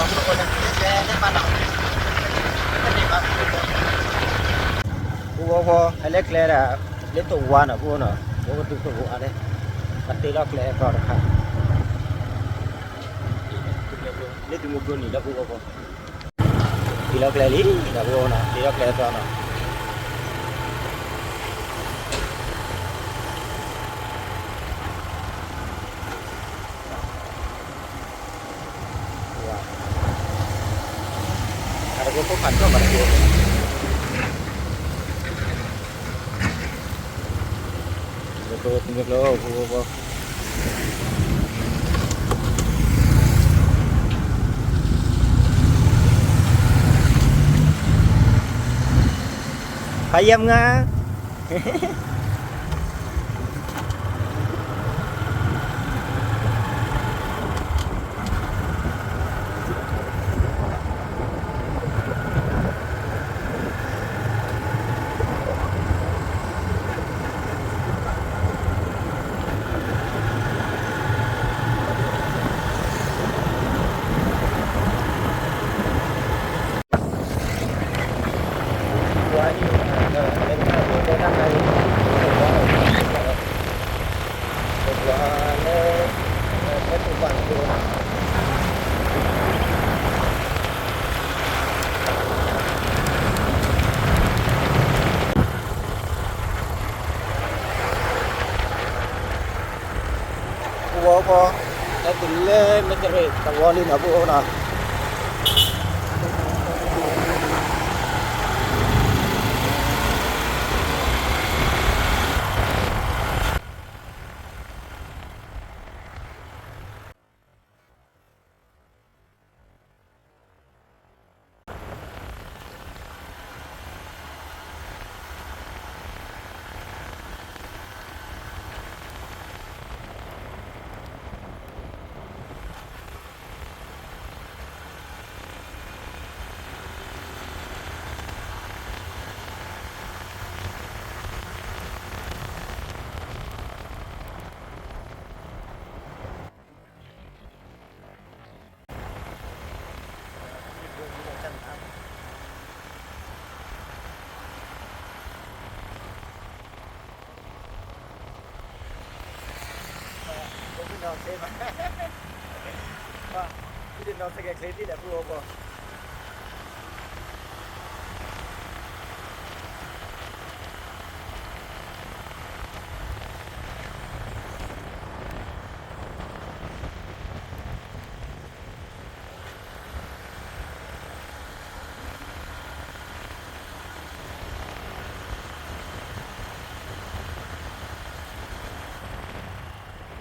ပှၤမၤလီၤမုၢ်တကိးန့ၣ် ကျဲန့ၣ်မးနီၤ, ဖဲန့ၣ်မး, ပူၤဝီဖီ ဟဲလၢကျဲဒၣ်, လၢတဝါနီၤ ပူၤနီၤ, ပကတူၢ်တဝါန့ၣ်, ပတ့လီၤကျဲအသီတခါ, လၢသုမုၢ်ကျိနံၤလၢပူၤဝီဖီ တ့လီၤကျဲလံ, ဒီးပူၤနီၤ တ့လီၤကျဲအသီနီၤ, အတကိးခိၣ်ဖးထီၣ်ဘၣ်တကိး, လၢ ကျိ တမ့ၢ်ကျိ ဖိဖိ ဖးယံၤမုၢ်ဧါ. ပူဖိ ဟဲတုၤလၢမဲၣ်တရ့းသဝီလံနီၤ ပူဖိနီၤ.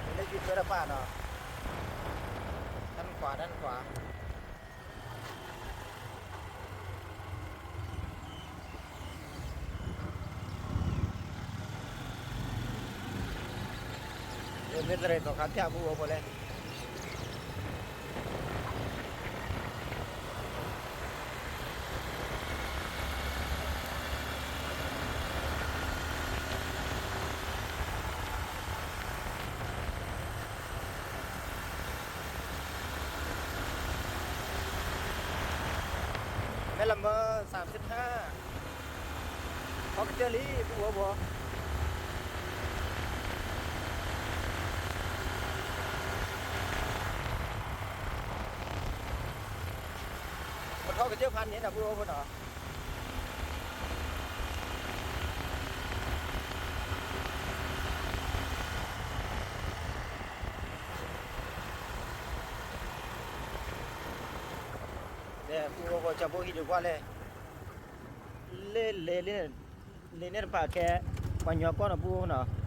လၢယုၢ်ထွဲတၢ်ပာ်နီၤ, တၢ်နကွၢ် တၢ်နကွၢ် မ့ၢ်တရံးသီခါဖၠၣ်ပူဖိလဲၣ်. မ့ၢ်လၢမၢ သၢဆံသၢ, ထီကစၢၢ်လံ ပူဖိဖိ, ပထီကစၢၢ်ဖးန့ၣ်နီၤ ပူဖိဖိနီၤ. ပူဖိဖိ ကၠီဘိဟံၣ်ဒုးကွၢ်လဲၣ်, လ့ၣ်လ့ၣ်လ့ၣ်န့ၣ်တပာ်ကဲ ပှၤညီကီၢ်နီၤ ပူဖိနီၤ.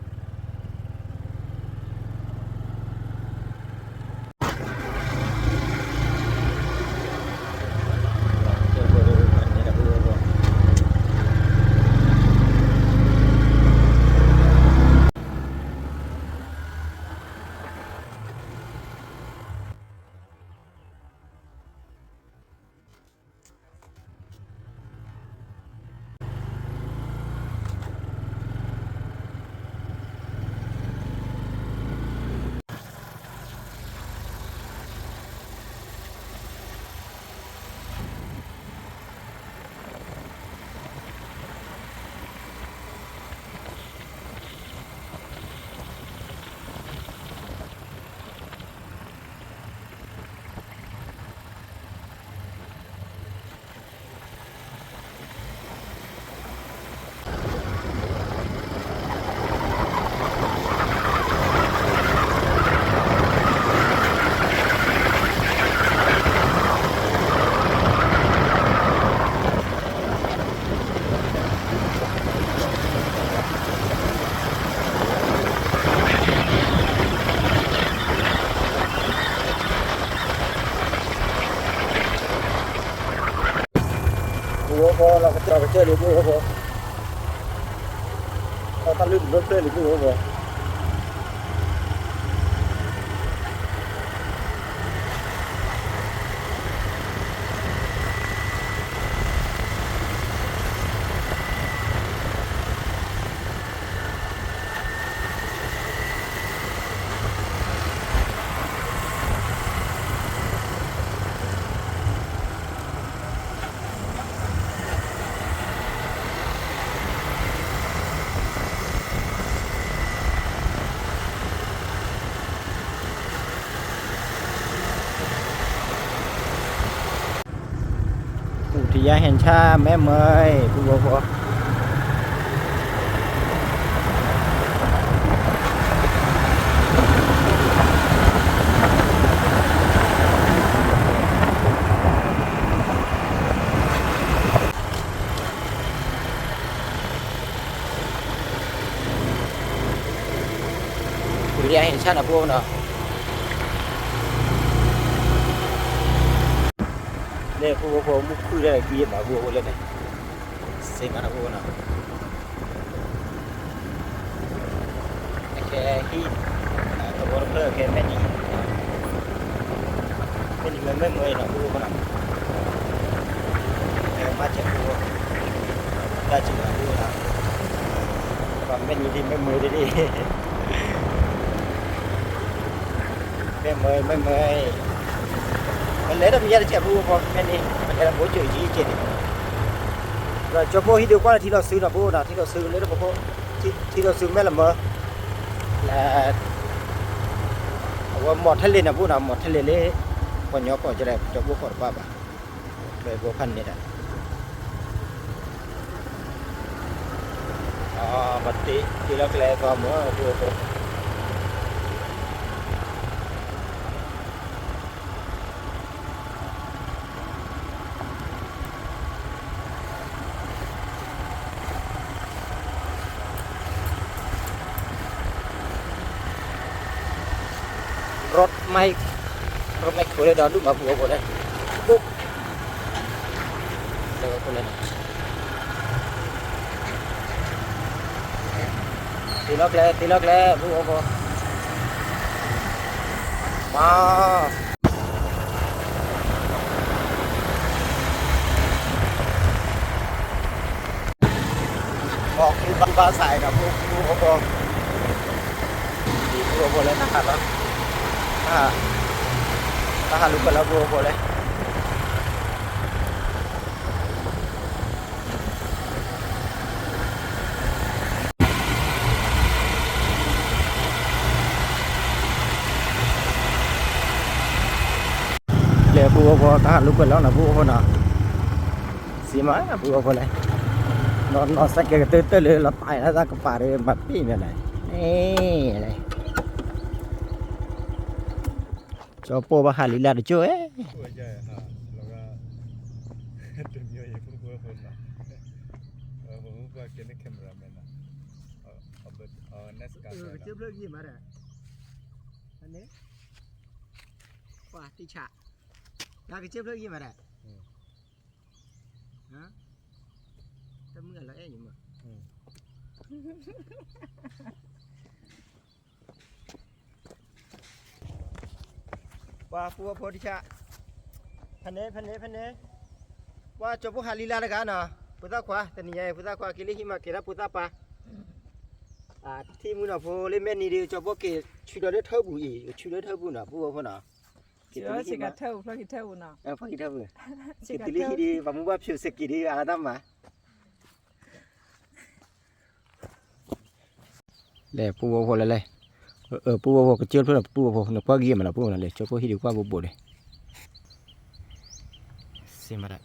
တၢ်ကစၢၢ်လံ ပုၢ်ဖိ, တၢ်လုၢ်တဘျီဖျၢၣ်လံ ပုၢ်ဖိ. อุทยานแห่งชาติแม่เมย ပုၢ်ဖိ. อุทยานแห่งชาตินะ ပုၢ်ဖိနီၤ. လၢ ပုၢ်ဖိဖိ မုၢ်ခုၣ်ဒၣ်ကံမး ပုၢ်ဖိလၢန့ၣ်, စ့မးနီၤ ပုၢ်ဖိနီၤ. အခဲဟံၣ် သဝီတဖျၢၣ် ခဲမဲာ်နံၤ, မဲာ်နံၤမ့ၢ်မ့ၢ်မ့ၢ်နီၤ ပုၢ်ဖိနီၤ. ခဲမၤစဲး ပုၢ်ဖိ, တၢ်စံးဘၣ် ပုၢ်ဖိနီၤ. မဲာ်နံၤဒ်မ့ၢ်မ့ၢ်ဒ်ဒ် မဲာ်မ့ၢ် မဲာ်မ့ၢ်, ပလဲၤဒီးမံၤယါတစဲး ပုၢ်ဖိ, မဲာ်နံၤ ပလဲၤဒီးဘိကၠိယံၤကဲးန့ၣ်, ဒီးကၠိဖိဟံၣ်ဒုးကွၢ်လၢထံလီၤစုနီၤ ပုၢ်ဖိနီၤ, ထံလီၤစုလၢတပခိၣ်, ထံလီၤစုမဲာ်လမၢ, လၢ အဝဲမီၢ်ထဲလဲၣ်နီၤ ပုၢ်ဖိနီၤ, မီၢ်ထဲလဲၣ်လၢ ပှၤကညီကိးကလဲၣ် ကၠိဖိကိးတဘၣ်ဘၣ်, လၢဘိဖးန့ၣ်ဒၣ် ပတ့လီၤကျဲသီမၢ ပုၢ်ဖိ. รถไมค์ รถแมคโครလၢဒီဒူၣ်မး ပုၢ်ဖိလၢ ပုၢ် လၢ ပုၢ်ဖိလၢ တ့လီၤကျဲ တ့လီၤကျဲ ပုၢ်ဖိဖိ မၤ အီၣ်ကူဘၣ်ဘၣ်စးဒီး ပုၢ်ဖိဖိ, ပုၢ်ဖိဖိလၢတၢ်ဟးလီၤ, တၢ်ဟးလူၤကွဲးလီၤ ပုၢ်ဖိဖိလၢ လဲၤ ပုၢ်ဖိဖိ တၢ်ဟးလူၤကွဲးလီၤနီၤ ပုၢ်ဖိဖိနီၤ, စံးမး ပုၢ်ဖိဖိလဲၣ်, နီၢ်နီၢ်စဲးကဲးကတၢၢ်တၢၢ်လၢလီၤပာ်အသးကပၤဒီး မၤပ့ၢ်မးလဲၣ်, ကၠီပိၢ်ဘၣ်ဟးလံလၢတကၠိၢ်, ကၠိဖျၢၣ်ဂံၢ်မးဒီး, န့ၣ်, ပှၤတံၢ်ဆး, ကၠိဖျၢၣ်ဂံၢ်မးဒီး, တမုၢ်အလီၤအဲၣ်ယမး ပှၤပုၢ်ဖိတဆၣ်, ဖဲန့ၣ် ဖဲန့ၣ် ဖဲန့ၣ်, ပှၤကၠီပိၢ်ဟးလံလၢတဂၤနီၤ, ဖိသၣ်ခွါ တနံၤညါအံၤ ဖိသၣ်ခွါက့ၤလၢဟံၣ်မးက့ၤဒၣ်ဖိသၣ်ပၢ်, ထံၣ်မုၢ်နီၤဖိလၢမဲာ်နံၤဒီး ကၠီပိၢ်က့ၤဆူဒီးလၢထၢပူၤအံၤ ဆူဒီးထၢပူၤနီၤ ပုၢ်ဖိဖိနီၤ, က့ၤတုၤလၢဟံၣ်မး, ဖီၣ်က့ၤထၢပူၤ, က့ၤတုၤလၢဟံၣ်ဒီး ပှၤမူဘၣ်ဖျိးစဲးက့ၤဒီး အါတၢ်မၤ လဲၤ ပုၢ်ဖိဖိလၢလဲၤ, ပုၢ်ဖိဖိကစၢၢ်ဖျၢၣ်နီၤ ပုၢ်ဖိဖိ နကွၢ်ဂံၢ်မးနီၤ ပုၢ်ဖိလၢ ကၠီပိၢ်ဟံၣ်ဒုးကွၢ်ဘိးဘိးဒီး, စံးမးဒၣ်,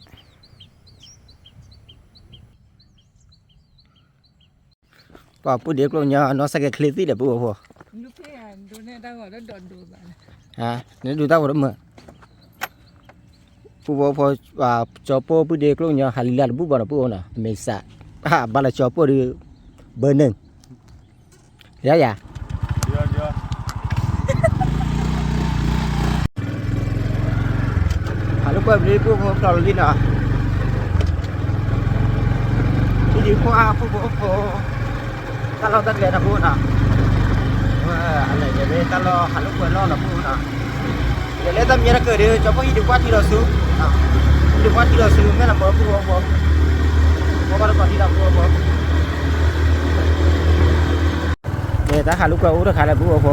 ပှၤပုၢ်ဒ့ကျိၣ်ညီ နီၢ်စဲးကဲးချ့သံဒီး ပုၢ်ဖိဖိ, နဒုးတၢ်ဂီၤတမုာ် ပုၢ်ဖိဖိ, ကၠီပိၢ်ပုၢ်ဒ့ကျိၣ်ညီ ဟးလံလၢတဘူၣ်ဘၣ်နီၤ ပုၢ်ဖိနီၤ မ့ၢ်စး, ဘၣ်လၢကၠီပိၢ်ဒီး ဘၢနုၢ် ယၤယၤ, ဟးလိာ်ကွဲပလံပုၢ်ဖိဖျိးလံနီၤ, ကွၢ်ဖိဖိဖိ, တၢ်လီၢ်တၢ်ကျဲနီၤ ဖိနီၤ, အလဲၤက့ၤလၢတၢ်လီၢ်ဟးလိာ်ကွဲလီၢ်နီၤ ဖိနီၤ, လဲၤလၢတၢ်မံၤတကၢၢ်ဒီး ကၠီဖိဟံၣ်ဒုးကွၢ်ထံလီၤဆူ, ဟံၣ်ဒုးကွၢ်ထံလီၤဆူ မဲၣ်လီၤမၢ ပုၢ်ဖိဖိ, ဖိဘၣ်တကိးထံလီၤ ပုၢ်ဖိဖိ, တၢ်ဟးလိာ်ကွဲအိၣ်တခါလၢ ပုၢ်ဖိဖိ,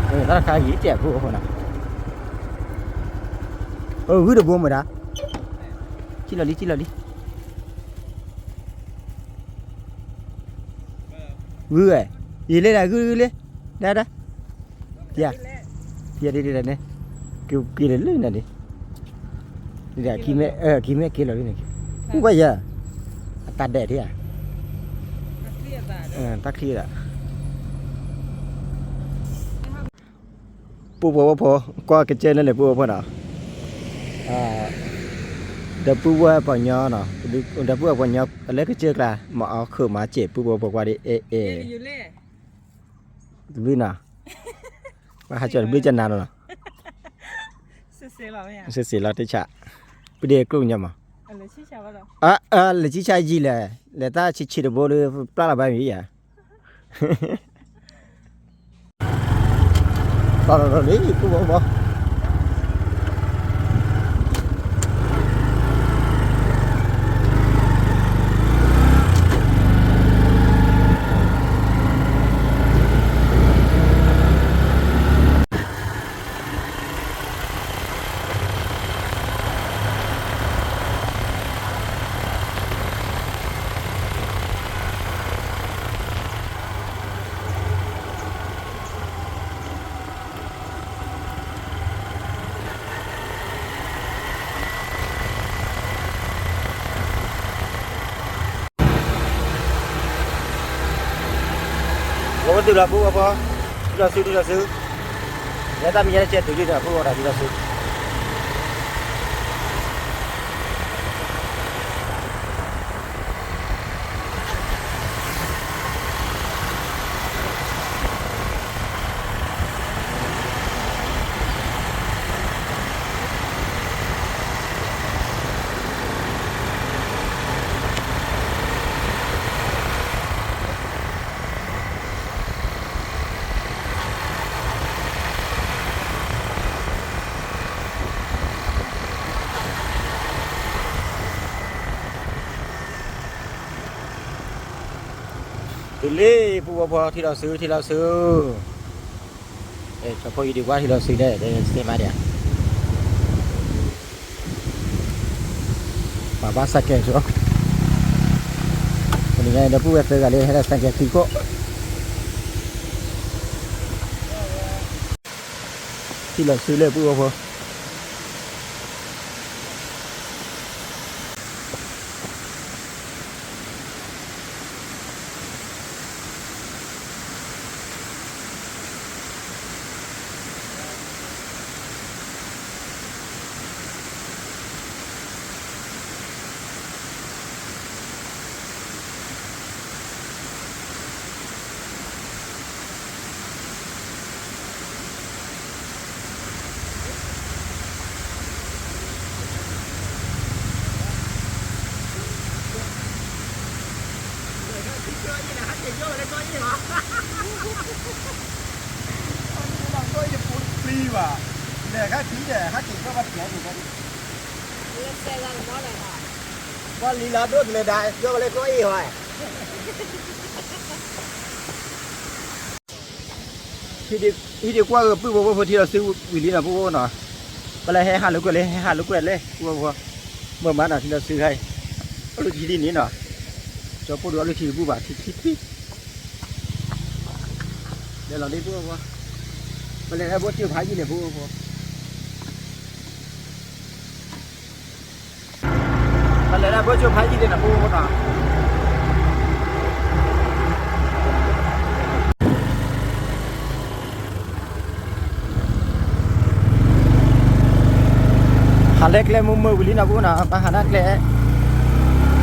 တၢ်တခါဂ့ၤတဲ ပုၢ်ဖိဖိနီၤ, ဂုၢ်တဘိမ့ၢ်ဒၣ်, ထံလီၤလံ ထံလီၤလံ ဂုၢ်ဝဲ, ယံာ်လံဒၣ် ဂုၢ်ဂုၢ်လံ, ဒၣ်ဒၣ်, ဖံး, ဖံးဒ်ဒ်န့ၣ်, က့ၤလၢလၢန့ၣ်ဒ်, ခံမဲာ်က့ၤလီၤလံန့ၣ်, အိၣ်ဘၣ်ယၤ, အတၢ်ဒဲးဒ်ဧါ, တၢ်ချံဒၣ် ပုၢ်ဖိဝဲဖိ, ကွၢ်ကစၢၢ်န့ၣ်လဲၣ် ပုၢ်ဖိဖိနီၤ, ဒီပုၢ်ဝဲၢ်ပှၤကညီနီၤ, ဒီပုၢ်ဝဲၢ်ပှၤကညီလၢကစၢၢ်ကျါ မၤအီၣ်ခုးမၤစဲး ပုၢ်ဖိဖိကွၢ်ဒ်အ့ၣ်အ့ၣ်, တဘျုးနီၤ, ဘၣ်ဟးကၠီတဘျုးကနၤနီၤ, စ့စ့လီၤတဆး, ပဒ့ကျိၣ်ညါမး, လဲၤဆံၣ်ဆါယံာ်လဲၣ်, လဲၤတၢ်ဆံးဆံးတဘိဒီး ပျၢ်လီၤဘၣ်မ့ၢ်ယၤ လီၤလီၤလီၤလံ ပုၢ်ဖိဖိ, ဝဲပတုၤလီၤ ပုၢ်ဖိဖိ, ထံလီၤဆူ ထံလီၤဆူ, ယဲတၢ်မံၤယဲတကဲတုၤလံဒီး ပုၢ်ဖိဒီး ထံလီၤဆူ တုၤလံ ပုၢ်ဖိဖိ ထံလီၤဆူ ထံလီၤဆူ, ကၠီဖိအံၤဒံးကွၢ်ထံလီၤဆူဒီး စ့မးဒံးဧါ, ပှၤဘၣ်စဲးကဲးဆိ, ပနံၤညါဒီးပုၢ်ဝဲၢ်သၢဂၤလၢဟဲဒီးစဲးကဲးခံခိၣ်, ထံလီၤဆူလၢပုၢ်ဖိဖိ ဘၣ်လံလၢဒိၣ်တလဲၤဒၣ် ယီၢ်ဝဲလၢကျိအ့ၣ်ဟီ, ဟံၣ်ဒံးကွၢ်ဂ့ၤ ပုၢ်ဖိဖိ ထံလီၤဆူဝံၤလံနီၤ ပုၢ်ဖိနီၤ, ပလဲၤဟဲဟးလိာ်ကွဲလၢ ဟဲဟးလိာ်ကွဲလၢ ပုၢ်ဖိဖိ, မ့ၢ်မးနီၤ ထံလီၤဆူခါအံၤ, အိၣ်လၢထံဒ်န့ၣ်နီၤ, ကၠီဖိဒုးအီၣ်လၢထံတဘူၣ်ဘၣ် ထံခံဖံ, လဲၤလီၤဒ် ပုၢ်ဖိဖိ, ပလဲၤလၢဘိကၠိဖးယံာ်န့ၣ် ပုၢ်ဖိဖိ ပလဲၤလၢဘိကၠိဖးယံာ်န့ၣ်နီၤ ပုၢ်ဖိနီၤ, ဟးလၢကျဲမုၢ်မုၢ်ဝံၤလံနီၤ ပုၢ်ဖိနီၤ, ပဟးဒၣ်ကျဲ,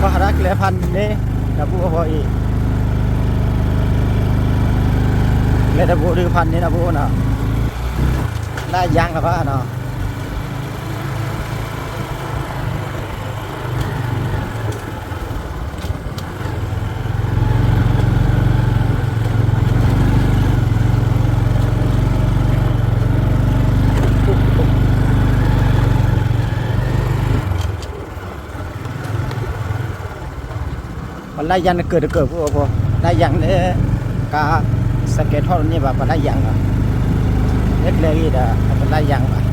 ပဟးဒၣ်ကျဲဖးန့ၣ်နီၤ ပုၢ်ဖိအံၤ, ကျဲတဘိဒုးဖးန့ၣ်နီၤ ပုၢ်ဖိနီၤ, လၢယါလၢၤဘၣ်နီၤ လၢ လါယၤနကၢၢ်တကၢၢ်ဖိအဖိ, လါယၤန့ၣ် ကါ စကဲထီၣ်တန့ၢ်ဘၣ် ပလါယၤလီၤ, လၢကျဲဂ့ၤဒီး ပလါယၤဘၣ်.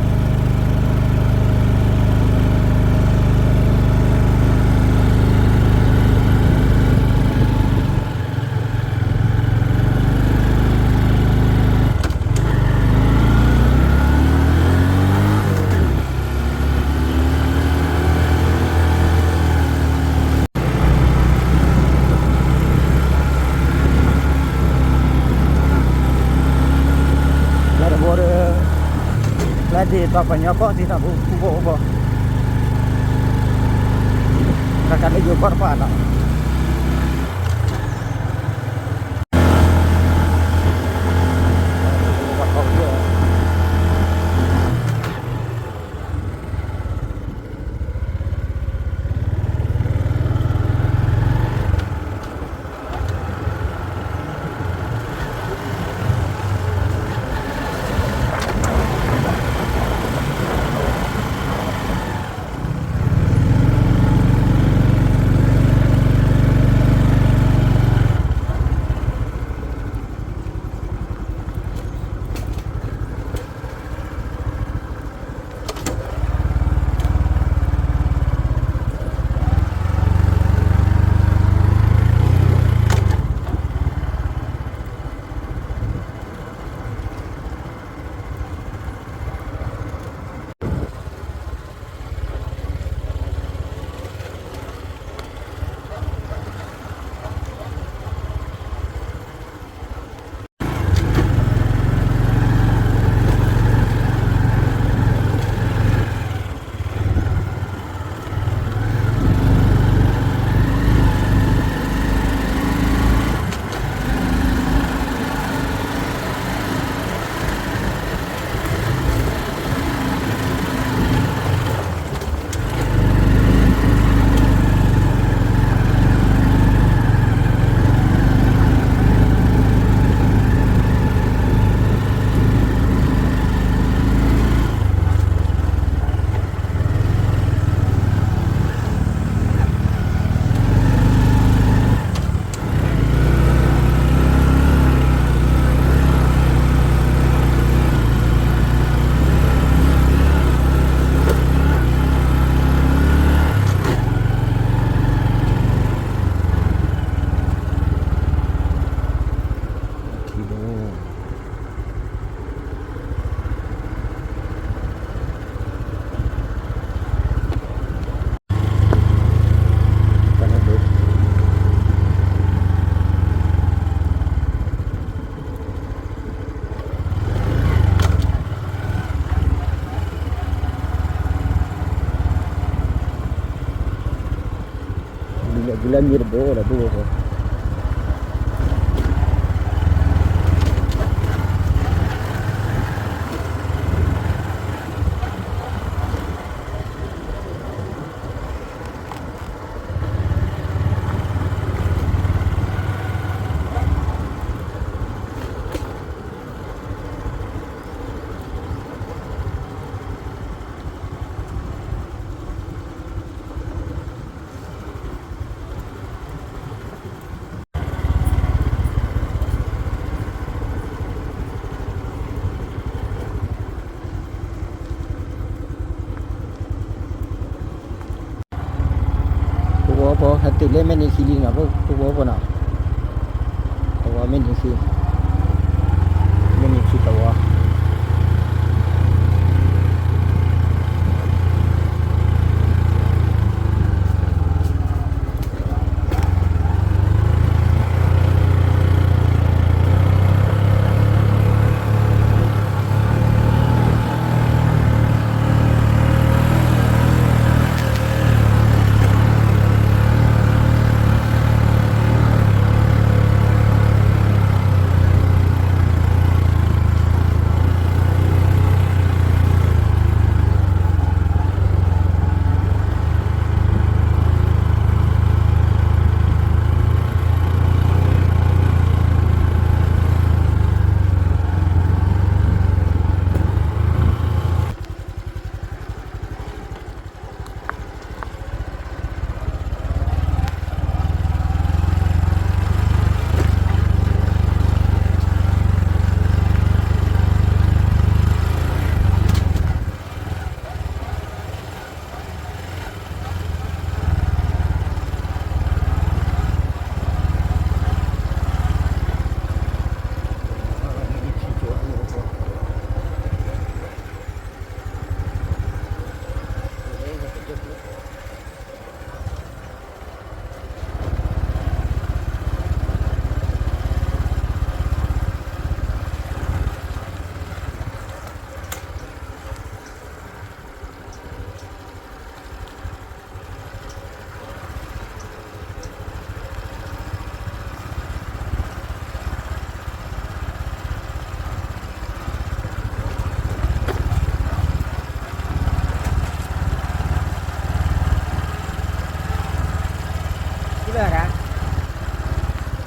လၢတဘိဒီး လၢဒ်သိးပှၤကညီကီၢ်သ့ၣ်နီၤ ပူဖိအိၣ်ဖိ, တၢ်ကးလၢယိၤကီၢ်တဖၣ်နီၤ. ဒ်လဲၣ်ဒ်လဲၣ်မ့ၢ်တဘိလီၤဒိၣ်ဝဲ. ပဝီဖိ ဟဲတုၤလၢမဲၢ်နံၤခံလံနီၤ ပဝီဖိနီၤ, သဝီမဲၢ်နံၤခံ, မဲၢ်နံၤခံသဝီ. ပ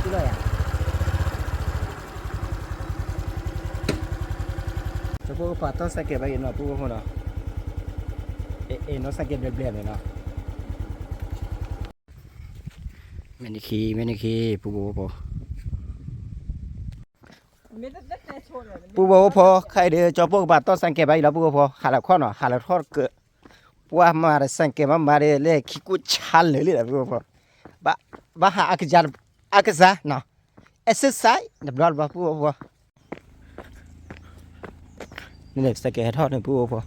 လီၤယၤ, ကၠီဖိကပာ်တီၢ်စဲးကဲးဘၣ်ယဲနီၤ ပုၢ်ဖိဖိနီၤ, အဲၣ်နီၢ်စဲးကဲးဘျဲးဘျဲးန့ၣ်နီၤ, မ့ၢ်နခံ မ့ၢ်နခံ ပုၢ်ဖိဖိ ပုၢ်ဖိဖိ ခဲအံၤဒီး ကၠီဖိကပာ်တီၢ်စဲးကဲးဘၣ်ယဲလီၤ ပုၢ်ဖိဖိ ဟးလီၤခီနီၤ ဟးလီၤထီၣ်ကၢး, ပှၤမၤဒီးစဲးကဲးမးမၤဒီးလၢခံကိၣ်ဆါလၢာ်လံဒီး ပုၢ်ဖိဖိ, ဘၣ်ဟးအကစၢ် အကစၢ်နီၤ, exercise တဘျီတဘျီ ပုၢ်ဖိဖိ န့ၣ်စဲးကဲးဟဲထီၣ်န့ၣ် ပုၢ်ဖိဖိ,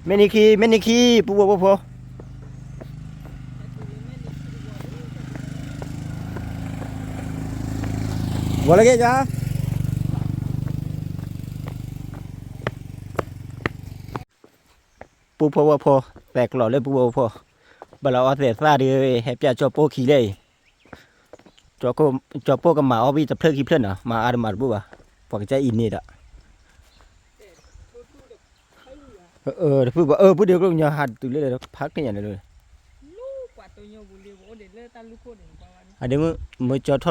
မ့ၢ်နံၤခံ မ့ၢ်နံၤခံ ပုၢ်ဖိဖိဖိ, ဂီၤလၢက့ၤယွၤ ပုၢ်ဖိဝဲၢ်ဖိ, သဲးကျိးလၢပုၢ်ဖိဝဲၢ်ဖိ, ဘၣ်လီၤအီသဲးသၣ်ဒီး ဟဲပၠးကၠီဖိခံလၢအံၤ, ကၠီဖိကမၤအီၣ်ဘၣ်တဖျၢၣ်ခံဖျၢၣ်နီၤ မၤအါတမၤတဘူၣ်ဘၣ်, ပှၤကစၢ်အံၤန့ၣ်ဒီး, တဖုဘၣ် ပုၢ်ဒ့ကျိၣ်ညီဟးတုၤလၢဖးက့ၤညါန့ၣ်လီၤ, အဒ့မ့ၢ်ကၠီထီၣ်လၢကၠီ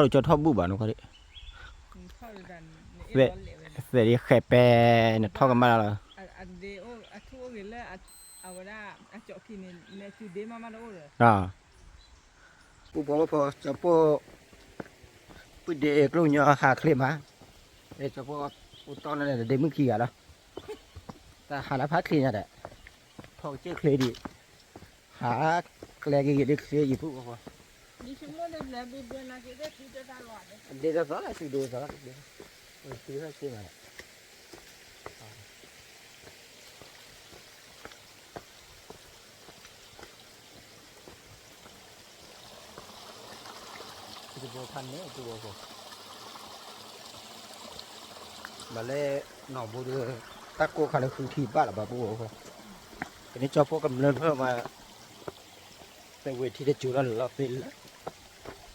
ထီၣ်ဘူၣ်ဘၣ်နီၤခီဒံး, သဲးဒ်ဃဲးပဲ နထီၣ်ကမၣ်လီၤ, ပုၢ်ဖိဝဲၢ်ဖိ ကၠီဖိ, ပုၢ်ဒ့ကျိၣ်ညီဟးချ့မး, ကၠီဖိအိၣ်တီၢ်လၢန့ၣ် ဒ့မုၣ်ခံဂၤလီၤ, တၢ်ဟးလၢဖးချ့ညါဒီး, ထီၣ်ကစၢၢ်ချ့ဒံး, ဟးကျဲက့ၤက့ၤဒ်ချ့အံၤ ပုၢ်ဖိဖိ, ဒ်သိးသိးလၢသုဒိးသိး, သုဟဲချ့မး တဘိဖးန့ၣ် ပုၢ်ဖိဖိ, ဘၣ်လၢ နီၢ်ဘိဒီး တၢ်ကိၢ်ခါလၢဃုထံဘၣ်လီၤဘၣ် ပုၢ်ဖိဖိ, ကန့ၢ်ကၠီဖိကမျၢၢ်ဖျၢၣ်မး, သဝ့ၤထံတစိၤလီၤလၢလီၤသ့လၢ,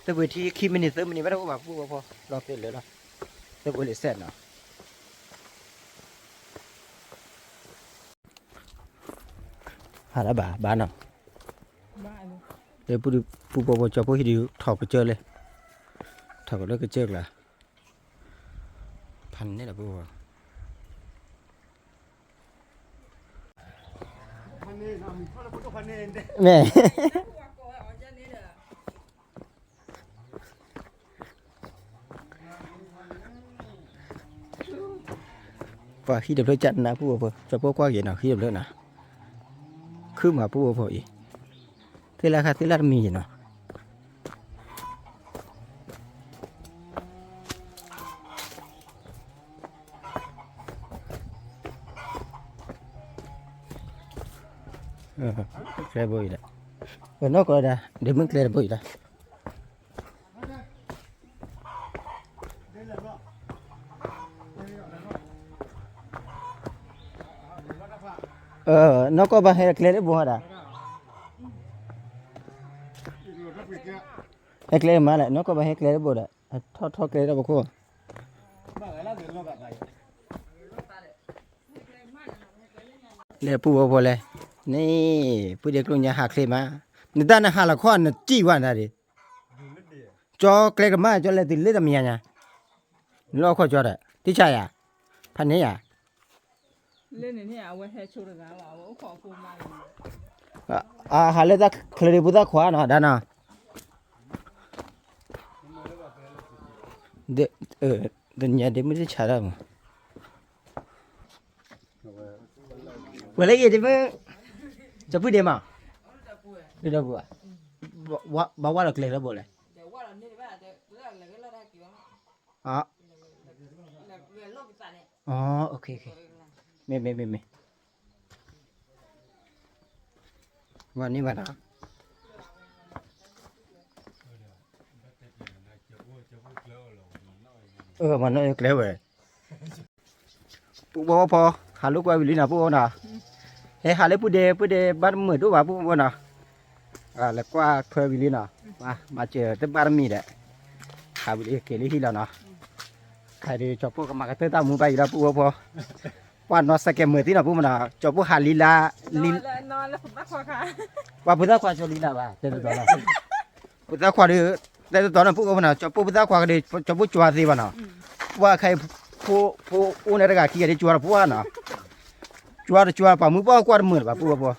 သဝ့ၤထံခံမံးနံးသၢမံးနံးဘၣ်တအိၣ်ဘၣ် ပုၢ်ဖိဖိ လီၤသ့လၢလီၤ, သဝ့ၤလံစဲးနီၤ ဟးလၢဘၣ်ဘၣ်နီၤ, လၢပုၢ်ဖိဖိကၠီဖိဟံၣ်ဒုးထီၣ်ကစၢၢ်လၢ, ထီၣ်ကလၢကစၢၢ်ကျါ, ဖးန့ၣ်လီၤပုၢ်ဖိ, မ့ၢ် ပှၤဟံၣ်တဖျၢၣ်ကနၣ်ပုၢ်ဖိဖိ ကၠီဖိကွၢ်က့ၤနီၤ ဟံၣ်တဖျၢၣ်နီၤ, ခုမးပုၢ်ဖိဖိအံၤ, သ့ၣ်လၢခါသ့ၣ်လၢတမံၤနီၤ ကျဲဘိအံၤလီၤ, ပနီၢ်ကီၢ်ဒၣ် ဒ့မုၣ်ကျဲတဘိအံၤလီၤ, နီၢ်ကီၢ်ဘၣ်ဟဲကျဲတဘိဟီဒၣ်, ဟဲကျဲမးလဲၣ် နီၢ်ကီၢ်ဘၣ်ဟဲကျဲတဘိဒီး ထီၣ်ထီၣ်ကျဲတဘိခိၣ် လဲၤပုၢ်ဖိဖိလဲၣ်, န့ၣ် ပုၢ်ဒ့ကျိၣ်ညါဟးချ့မး, နတၢ်နဟးလီၤခီနစံၣ်ဝဲနတၢ်ဒံး, ကၠီကျဲကမၣ် ကၠီလဲၤတုၤလၢတမံၤညါညါ, နလီၢ်ခီၣ်ကၠီဒီး တံၢ်ဆါယၤ, ဖးန့ၢ်ယၤ, အဟးလၢတၢ်ချၢဒံးပူၤသၣ်ခွါနီၤ ဒၣ်နီၤ, တညါဒ့မုၣ်တဆါဒၣ်မး ဝဲလၢယဒ့မုၣ်, ကၠီပုၢ်ဒ့မး, ဒ်ဒီပုၢ်, ဘၣ်ဝဲဒီးကျဲလၢဘိလဲၣ်, မ့ၢ်မ့ၢ်မ့ၢ်မ့ၢ်, ဝဲန့ၣ်ဘၣ်နီၤ, မၤနီၣ်ကျဲဝဲ ပုၢ်ဖိဖိ ဟးလိာ်ကွဲဝံၤလံနီၤ ပုၢ်ဖိနီၤ, ဟဲဟးလၢပုၢ်ဒ့ ပုၢ်ဒ့ဘၣ်တမုာ်ဒိၣ်ဘၣ်ပုၢ်ဖိနီၤ, လဲၤကွၢ်ထွဲဝံၤလံနီၤ, မၤစၢၤတဘၣ်တမံၤဒီး, ဟးဝံၤလံက့ၤလၢဟံၣ်လီၤနီၤ, ခဲအံၤဒုးကၠီဖိကမၤကတၢၢ်တၢ်မူဘၣ်အံၤလီၤပုၢ်ဖိဖိ, ပှၤနီၢ်စဲးကဲးမုာ်သံနီၤ ပုၢ်မနီၤ, ကၠီဖိဟးလံလါ, ပှၤပူၤသၣ်ခွါကၠီလံလါဘၣ် တဲတတီၤလီၤ ဖိသၣ်ခွါဒီး တဲတတီၤန့ၣ် ပုၢ်ဖိနီၤ, ကၠီပိၢ်ဖိသၣ်ခွါကဒီး ကၠီပိၢ်ကွၢ်သ့ဘၣ်နီၤ, ပှၢ်ခဲအံၤ ဖိ ဖိအိၣ်န့ၣ်တဂၤခံဂၤဒီးကွၢ်တပှၢ်နီၤ, ကွၢ်တကွၢ် ပှၤမုၢ်ပှၢ်ကွၢ်တမုာ်လၢၤဘၣ် ပုၢ်ဖိ,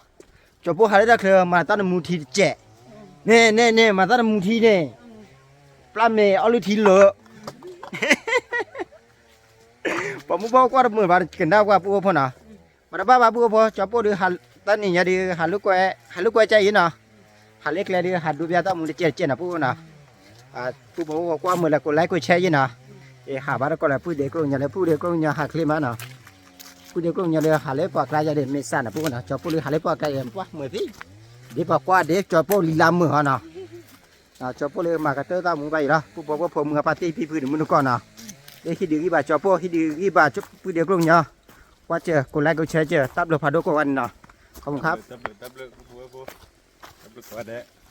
ကၠီပိၢ်ဟးလၢတၢ်ချၢ မၤတၢ်နမူထံတကဲး, န့ၣ်န့ၣ်န့ၣ် မၤတၢ်နမူထံန့ၣ်, ပျၢ်မဲာ်အီၣ်လုၢ်ထံလၢာ် ပှၤမုၢ်ပှၢ်ကွၢ်တမုာ်ဘၣ် ကနၣ်ကွၢ် ပုၢ်ဖိနီၤ, မၤတဘၣ်ဘၣ် ပုၢ်ဖိ, ကၠီပိၢ်ဒီး တနံၤညါဒီး ဟးလိာ်ကွဲ ဟးလိာ်ကွဲကၢ်အံၤနီၤ, ဟးလၢကျဲဒီး ဟးဒိးပျၢ်တၢ်မူတကဲးတကဲးနီၤ ပုၢ်ဖိနီၤ, ပုၢ်ဖိကွၢ်မုာ်လၢ ကိးlike ကိးshareယဲနီၤ, အ့ ဟးဘၣ်တကီၢ်လၢ ပုၢ်ဒ့ကိညါလၢ ပုၢ်ဒ့ကိညါဟးချ့မးနီၤ, ပုၢ်ဒ့ကိညါလၢ ဟးလၢပှၤကျါယဲဒီး မ့ၢ်စးနီၤ ပုၢ်ဖိနီၤ, ကၠီပိၢ်လၢဟးလၢပှၤကျါယဲ ပှၢ်မုာ်သံ, ဒ်ပှၤကွၢ်ဒ်ကၠီပိၢ်လံလါမုာ်ဟီနီၤ ကၠီပိၢ်လၢမၤကတၢၢ်တၢ်မူဘၣ်အံၤလီၤ ပုၢ်ဖိဖိမုၢ်အပၢ်သ့ၣ်ဖံဖုတမုၢ်နကီၢ်နီၤ, လၢဟံးဒုးဂံၢ်ဘၣ်ကၠီပိၢ် ဟံးဒုးဂံၢ်ဘၣ်ပုၢ်ဒ့ကိညါ, ကွၢ်စၢၤ ကိးlike ကိးshareစၢၤ တၢ်ဘျုးဖးဒိၣ်ကိးဂၤန့ၣ်နီၤ, ခီမုၣ်ခါ တၢ်ဘျုး တၢ်ဘျုး ပုၢ်ဖိဖိ တၢ်ဘျုးကိးဂၤဒဲး